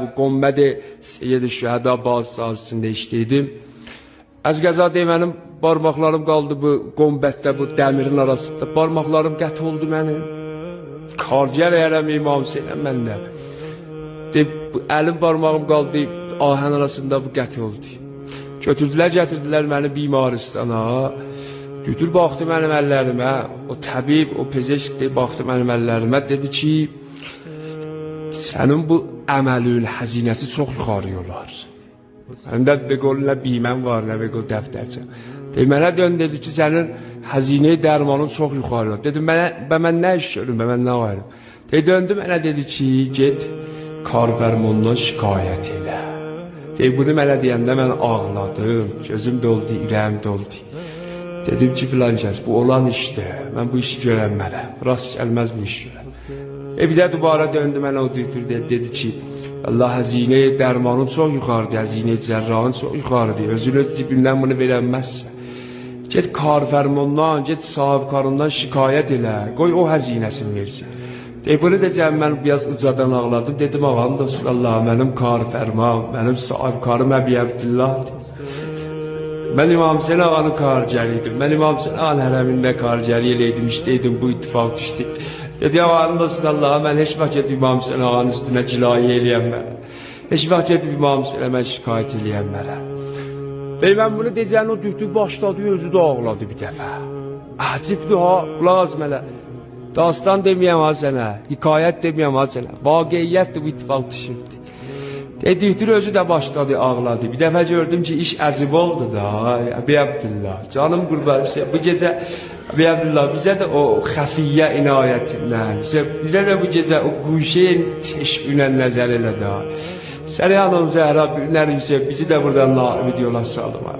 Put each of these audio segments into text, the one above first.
Bu Qombədə Seyyid Şühəda bazasında işləydim. Az qəza deyə mənim barmaqlarım qaldı bu Qombətdə, bu dəmirin arasında. Barmaqlarım qət oldu mənim. Karcər ərəm İmam Hüseynəm məndə. De, əlim barmağım qaldı ahən arasında, bu qət oldu. Götürdülər, gətirdilər məni bimaristana. Götür baxdı mənim əllərimə. O təbib, o pezeşk baxdı mənim əllərimə. Dedi ki, sənin bu əməlül həzinəsi çox yuxarı olar. Mənim də be qol nə biməm var, nə be qol dəftərçəm. Dedi, mənə dön, dedi ki, sənin həzinə dərmanın çox yuxarı olar. Dedim, mənə, mən nə iş görüm, mən nə ayırım? Dedi, döndü mənə dedi ki, get karfərmondan şikayət elə. Dedi, bunu mənə deyəndə mən ağladım, gözüm doldu, ürəyim doldu. Dedim ki, filan kəs, bu olan işdir, mən bu işi görənmərəm, rast gəlməz bu iş görəm. Bir də dubara döndü mənə o dütür, dedi ki, Allah həzinə dərmanın çox yuxarıdır, həzinə cərrahın çox yuxarıdır, özünü öz cibindən bunu verənməzsə. Get karfərmondan, get sahibkarından şikayət elə, qoy o həzinəsini versin. De, bunu decəm, mən biraz ucadan ağladım, dedim, ağam dostum, Allah, mənim karfərmam, mənim sahibkarım Əbi Əbdillahdır. Mən İmam Hüseyin ağanın karcəriydim, mən İmam Hüseyin ağanın hərəmində karcəri eləydim, işdeydim, bu ittifaq düşdü. Dedi, ağanın dostum, Allah, mən heç vaxt gedib İmam Hüseyin ağanın üstünə cilayi eləyənmərəm. Heç vaxt gedib İmam Hüseynə mən şikayət eləyənmərəm. Bey, mən bunu deyəcəyini o dürtü başladı, özü də ağladı bir dəfə. Əcibdir ha, qulaq as mənə. Dastan deməyəm ha sənə, hekayət deməyəm ha sənə. Vaqiyyətdir, bu ittifaq düşübdür. Dedi, özü də başladı, ağladı. Bir dəfə gördüm ki, iş əcib oldu da, Əbi Əbdillah. Canım qurban, bu gecə Əbi Əbdillah bizə də o xəfiyyə inayətindən, bizə də bu gecə o quşeyin çeşmünə nəzər elə də. Səni anan Zəhra, günlər Hüseyin, bizi də buradan naümid yola salma.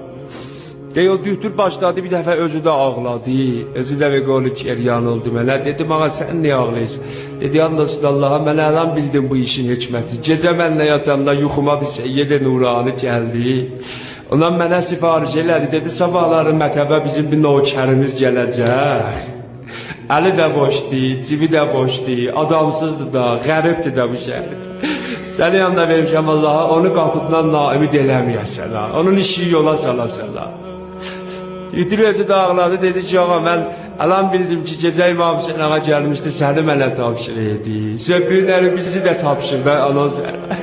De, o dühtür başladı, bir dəfə özü də ağladı. Özü də və qolu keryan oldu mənə. Dedim, ağa, sən niyə ağlayırsan? Dedi, andolsun Allaha, mən əlan bildim bu işin hikməti. Gecə mənlə yatanda yuxuma bir Seyyid-i Nurani gəldi. Ondan mənə sifariş elədi. Dedi, sabahları mətəbə bizim bir nökərimiz gələcək. Əli də boşdu, cibi də boşdu, adamsızdı da, qəribdir də bu şəhər. Səni yanına vermişəm Allaha, onu qapıdan naümid eləməyəsən ha, onun işi yola salasan ha. Dütür özü də ağladı, dedi ki, ağa, mən əlan bildim ki, gecə İmam Hüseyin ağa gəlmişdi, səni mənə tapşırıydı. Söbünləri bizi də tapşırdı, ana sənə.